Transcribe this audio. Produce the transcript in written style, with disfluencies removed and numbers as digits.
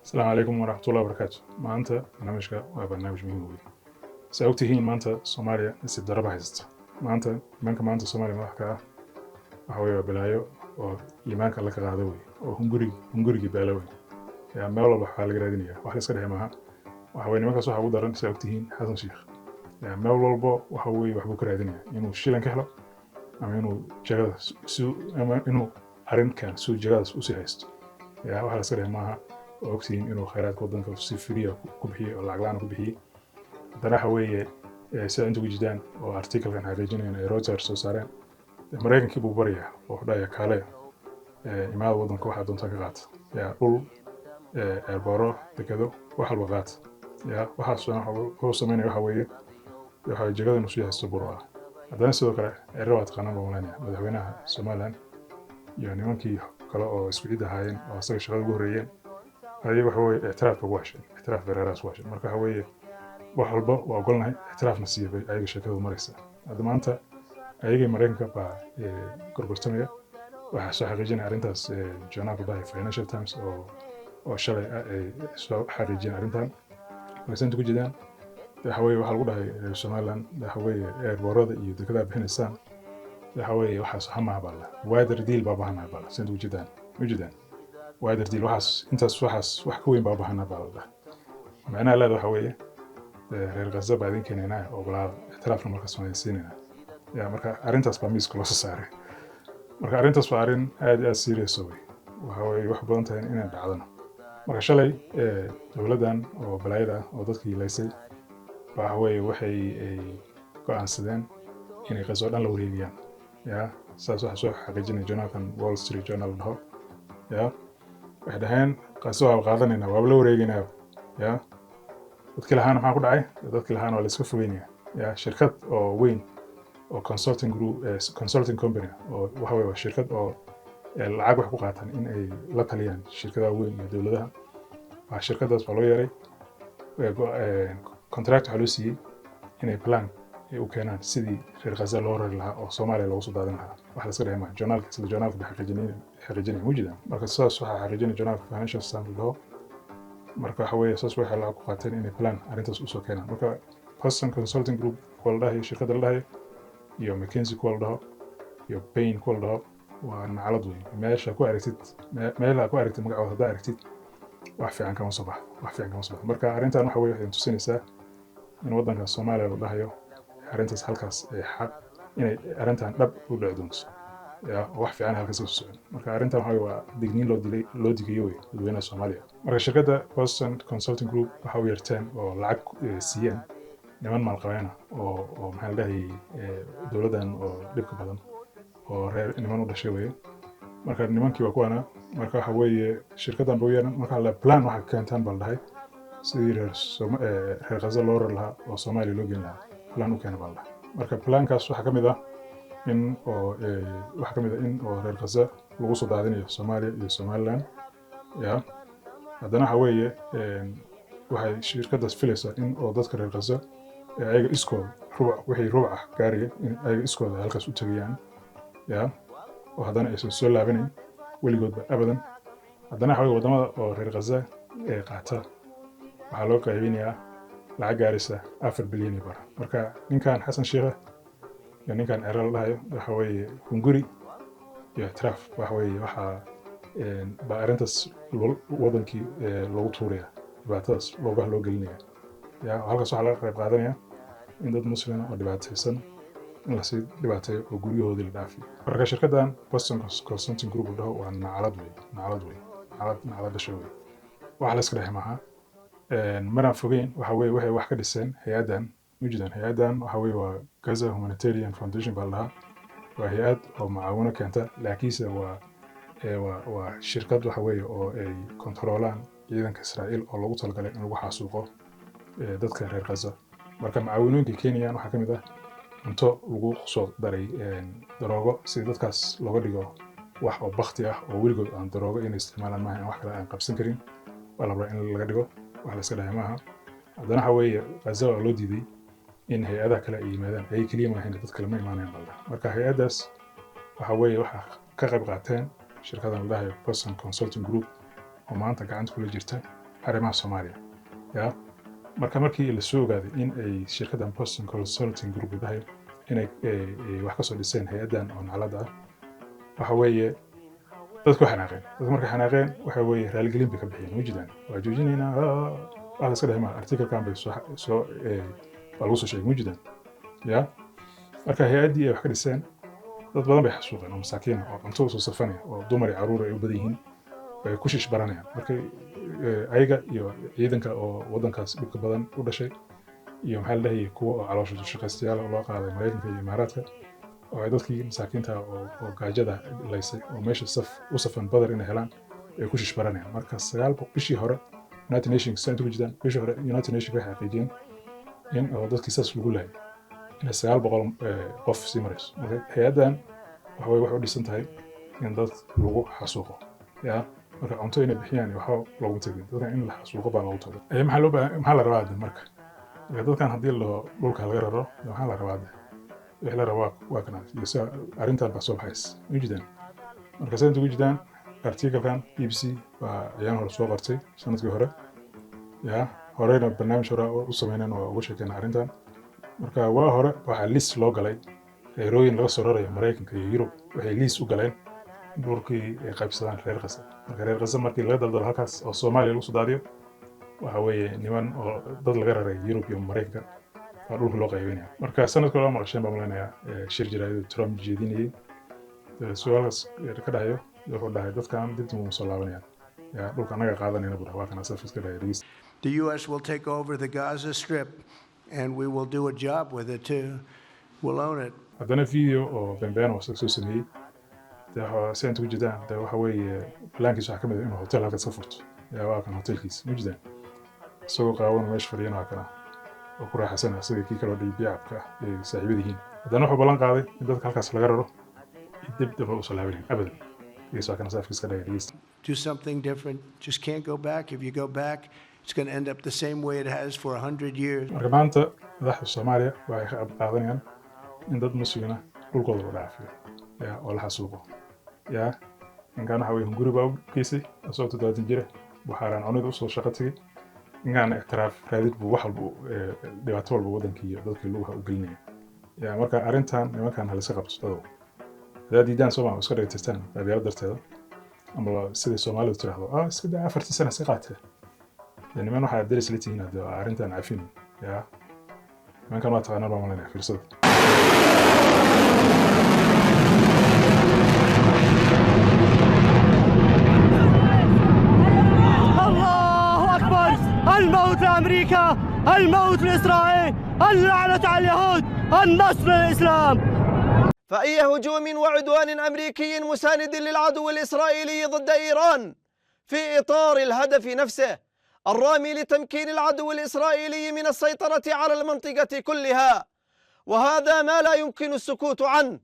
Asalaamu calaykum waraxmatullahi wabarakaatu. Maanta barnaamijka waa barnaamij muhiim wey. Saa ogtihiin, maanta Soomaaliya nasiib daraba haysata. Maanta nimanka maanta Soomaaliya madax ka ah waxa weye waa balaayo oo iimaanka alla ka qaado wey, oo hungurigii baalo wey. Yaa meel walba waxaa laga raadinaya, wax la iska dhexe maaha. Waxa weye nimankaas waxa ugu daran, saa ogtihiin, Xasan Sheikh. Yaa meel walbo waxa weye waxbuu ka raadinaya inuu shilan ka helo ama inuu jagada ama inuu arrinkan suu jagadaas usii haysto. Yaa wax la iska dhexe maaha. Oo ogtihiin inuu khayraadka waddanka si free ku bixiyey oo lacag la'aan ku bixiyey. Haddana waxa weeye, sida inta ugu jirtaan oo articlekan xaqiijinayan ay Reuters soo saareen, Maraykankii buu baryaa oo wuxuu dhahayaa: "Kaale, imaada waddanka, waxaa doontaan ka qaata, yaa dhul, airport, dekado, wax walba qaata." Yaa waxaas wuxuu sameynaya waxa weeye waxa jagada inuu sii haysto buru ah. Haddana sidoo kale Cirro waa taqaanaan baan malaynaya, madaxweynaha Somaliland, iyo nimankii kale oo isku cid ahaayeen oo asaga shaqada ugu horreeyeen, ayaga waxa weeye ictiraafka ugu hesheen, ictiraaf bereeraas ugu hesheen. Marka waxa weeye wax walba waa ogolnahay, ictiraafna siiya bay ayaga sheekadu maraysa. Hadda maanta ayagii Maraykanka baa gorgortamaya. Waxaa soo xaqiijinaya arrintaas journaalka dhahay Financial Times oo shalay ay soo xaqiijiyeen arrintan. Marka inta ku jiraan waxa weeye waxaa lagu dhahay reer Somaliland, waxa weeye airportada iyo dekedaha bixinaysaan, waxa weeye waxaas hamaha baa la wider deal baa baahanaha baa la sinta ku jiraan ma jiraan wider deal, waxaas intaas waxaas wax ka weyn baa baahanaha baa la dhahay. Macnaha leeda waxa weeye reer Gaza baa idin keenaynaa, ogolaada ictiraafna markaas waan siinayna. Ya marka arrintaas baa miiska loo soo saaray. Marka arrintaas waa arrin aad iyo aad serious wey, waxa weeye wax badan tahay inay dhacdana. Marka shalay dowladdan oo balaayada ah oo dadkii laysay baa waxa weeye waxay ay go'aansadeen inay Gaza oo dhan la wareegayaan. Ya saas waxaa soo xaqiijinaya journalkan Wall Street Journal dhaho. Ya waxay dhaheen Gaza waa qaadanaynaa, waaba la wareegaynaa. Ya dadkii lahaana maxaa ku dhacay? Dadkii lahaana waa la iska fogeynaya. Ya shirkad oo weyn oo consulting group, consulting company, oo waxa weye waa shirkad oo lacag wax ku qaataan in ay la taliyaan shirkadaha weyn iyo dowladaha, waa shirkadaas baa loo yeeray. Contract waxaa loo siiyey inay plan ay u keenaan sidii reer Gaza loo rari lahaa oo Soomaaliya loogu soo daadin lahaa. Wax la iska dhahay maaha. Journaalka, isla journaalka bay xaqiijinaya mujida. Marka sidaas waxaa xaqiijinaya journaalka Financial Times la dhaho. Marka waxa weeye saas waxay lacag ku qaateen inay plan arrintaas usoo keenaan. Marka Boston Consulting Group kuwa la dhahayo, shirkadda la dhahayo, iyo McKinsey kuwa la dhaho, iyo Bain kuwa la dhaho, waa nacalad weyn. Meesha ku aragtid, meelaha ku aragtid magacooda haddaa aragtid, wax fiican kama soo baxdo, wax fiican kama soo baxdo. Marka arrintan waxa weye waxay tusinaysaa in waddanka Soomaaliya la dhahayo arrintaas halkaas ay xaq inay arrintan dhab u dhici doonto, ya wax fiican halkaas ka soo socon. Marka arrintan waxa weye waa digniin loo dilay, loo digayo wey dadweynaha Soomaaliya. Marka shirkadda Boston Consulting Group waxa u yeerteen oo lacag siiyeen niman maalqabeena oo maxaa la dhahayay dowladdan oo dhibka badan oo reer niman u dhashay weye. Marka nimankii waa kuwana. Marka waxa weeye shirkaddan ba u yeeran. Marka la plan waxa keentaan baa la dhahay sidii reer Gaza loo rari lahaa oo Soomaaliya loo gelin lahaa, plan u keena baa la dhahay. Marka plankaas waxaa ka mid ah in oo waxaa ka mid ah in oo reer Gaza lagu soo daadinayo Soomaaliya iyo Somaliland. Ya haddana waxa weeye waxay shirkaddaas filaysaa in oo dadka reer Gaza ayaga iskooda rubuc, wixii rubuc ah gaaraya, in ayaga iskooda halkaas u tegayaan, ya oo haddana aysan soo laabanayn weligoodba abadan. Haddana waxa weye waddamada oo reer Gaza ee qaata waxaa loo qaybinayaa lacag gaaraysa 4 bilyan iyo bar. Marka ninkan Xasan Sheikha iyo ninkan Cirro la dhahayo waxa weeye hunguri iyo ictiraaf waxa weeye waxaa baa arrintaas wadankii loogu tuuraya, dhibaatadaas loogaha loo gelinaya. Ya halkaas waxaa laga qayb qaadanaya in dad Muslima oo dhibaataysan in lasii dhibaateeyo oo guryahoodii la dhaafiyo. Marka shirkaddan Boston Consulting Group la dhaho waa nacalad wey, nacalad wey, nacalad, nacalad dhashay wey. Wax la iska dhexe maaha. Maraan fogeyn waxa weye waxay wax ka dhiseen hay-addan ujeedaan. Hay-addan waxa weye waa Gaza Humanitarian Foundation baa la dhahaa. Waa hay-ad oo macaawino keenta, laakiinse waa shirkad waxa weeye oo ay kontroolaan ciidanka Israa'iil oo loogu talagalay in lagu xasuuqo dadka reer Gaza. Marka macaawinooyinka keenayaan waxaa ka mid ah cunto lagu soo daray daroogo, si dadkaas looga dhigo wax oo bakti ah oo weligood aan daroogo inay isticmaalaan maaha, in wax kale aan qabsan karin waa la rabaa in laga dhigo. Wax la iska dhahay maaha. Haddana waxa weeye Gaza waa loo diiday in hay-adaha kale ay yimaadaan, ay keliya maahayn, dad kale ma imaanayan balda. Marka hay-addaas waxa weeye waxaa ka qayb qaateen shirkadan la dhahayo Boston Consulting Group oo maanta gacanta kula jirta. Arrimaha Soomaaliya ya marka markii la soo ogaaday in ay shirkaddan Boston Consulting Group la dhahayo inay wax ka soo dhiseen hay-addan oo nacladda ah, waxa weeye dadku xanaaqeen. Dadku markay xanaaqeen, waxa weeye raaligelin bay ka bixiyeen. Wajidaan waa joojinaynaa, wax la iska dhahay maaha. Articlekan bay soo baa lagu soo sheegay mujidaan ya. Marka hay-addii ay wax ka dhiseen dad badan bay xasuuqeen oo masaakiina oo cunto usoo safanaya oo dumar iyo caruur ay u badan yihiin bay ku shish baranayaan. Markay ayaga iyo ciidanka oo waddankaas dhibka badan u dhashay iyo, maxaa la dhahayay, kuwa oo caloosha shaqaystayaal oo loo qaaday Maraykanka iyo Imaaraadka oo ay dadkii masaakiinta oo gaajada laysay oo meesha saf u safan badar inay helaan ay ku shish baranayaan. Marka bishii hore United Nations sa inta ku jirtaan, bishii hore United Nations waxay xaqiijiyeen in oo dadkii saas lagu laayay inay 900 qof sii marayso. Marka hay-addan waxa weye waxay u dhisan tahay in dad lagu xasuuqo ya. Marka cunto inay bixiyaan iyo waxba looguma tagin, dadkan in la xasuuqo baa loogu talagalay. Maxaa loo baahan? Maxaa la rabaa hadda? Marka dadkan haddii loo dhulka laga raro, maxaa la rabaa hadda? Wixii la rabaa waa kana iyo sida arrintan baa soo baxays ma jiraan. Marka sida inta ugu jiraan articlekan BBC baa ayaan hore soo qortay sanadkii hore ya. Horeyna barnaamij hore u sameyneen oo uga sheekeyna arrintan. Marka waa hore waxaa liis loo galay reerooyin laga soo rarayo Maraykanka iyo Yurub. Waxay liis u galeen in dhulkii ay qaybsadaan reer Qasa. Marka reer Qasa markii laga daldalo halkaas oo Soomaaliya lagu soo daadiyo, waxa weeye niman oo dad laga raray Yurub iyo Maraykanka baa dhulka loo qaybinaya. Marka sanadka loo maqasheen baa malaynayaa shir jaraa'id Trump jeedinayay, su-aalkaas ka dhahayo wuxuu dhahay dadkan dib uma soo laabanayaan ya, dhulka annaga qaadanayna buu dhahay. Waa kana safis ka dhahay, dhegeysta. The U.S. will take over the Gaza Strip, and we will do a job with it too. We'll own it. Haddana video oo beenbeen oo isaga soo sameeyey dee si inta ku jirtaan dee waxa weeye plankiisa waxaa ka mid ah inuu hotel halkaas ka furto. Yaa waa kan hotelkiisa ma jirtaan, isagoo qaawan meesha fadhiyana waa kana oo ku raaxaysanaya isaga kii kaloo dhiibyacabka ah ay saaxiibada yihiin. Haddana wuxuu ballan qaaday in dadka halkaas laga raro dib dambe uusan laabanayn abadan. Dhegeysta, waa kana saafkiis ka dhagay, dhegeysta. Do something different. Just can't go back. If you go back, it's going to end up the same way it has for 100 years. Marka maanta madaxda Soomaaliya waxay ka qayb qaadanayaan in dad muslimiina dhulkooda la dhaafiyo ya oo la xasuuqo ya. Ninkan waxa weye hunguri baa u geysay asagoo 70 jira buu xaaraan cunida usoo shaqo tegey. Ninkan ictiraaf raadid buu wax walba dhibaato walba wadankii iyo dadkii lugaha u gelinaya ya. Marka arrintan nimankan haliska qabto dadow. Haddaad diidaan sooma iska dhegtaystaan qabyaalad darteeda ama siday Soomaalidu tiraahdo, iska daa, 4-tii sana iska qaatee. Dee niman waxaa deris la tihiin hadde arrintan cafin ya. Nimankan waa taqaanaan baa malanaya, fiirsada. الله أكبر، الموت لأمريكا، الموت لإسرائيل، اللعنة على اليهود، النصر للإسلام. فأي هجوم وعدوان أمريكي مساند للعدو الإسرائيلي ضد إيران في إطار الهدف نفسه الرامي لتمكين العدو الإسرائيلي من السيطرة على المنطقة كلها، وهذا ما لا يمكن السكوت عنه.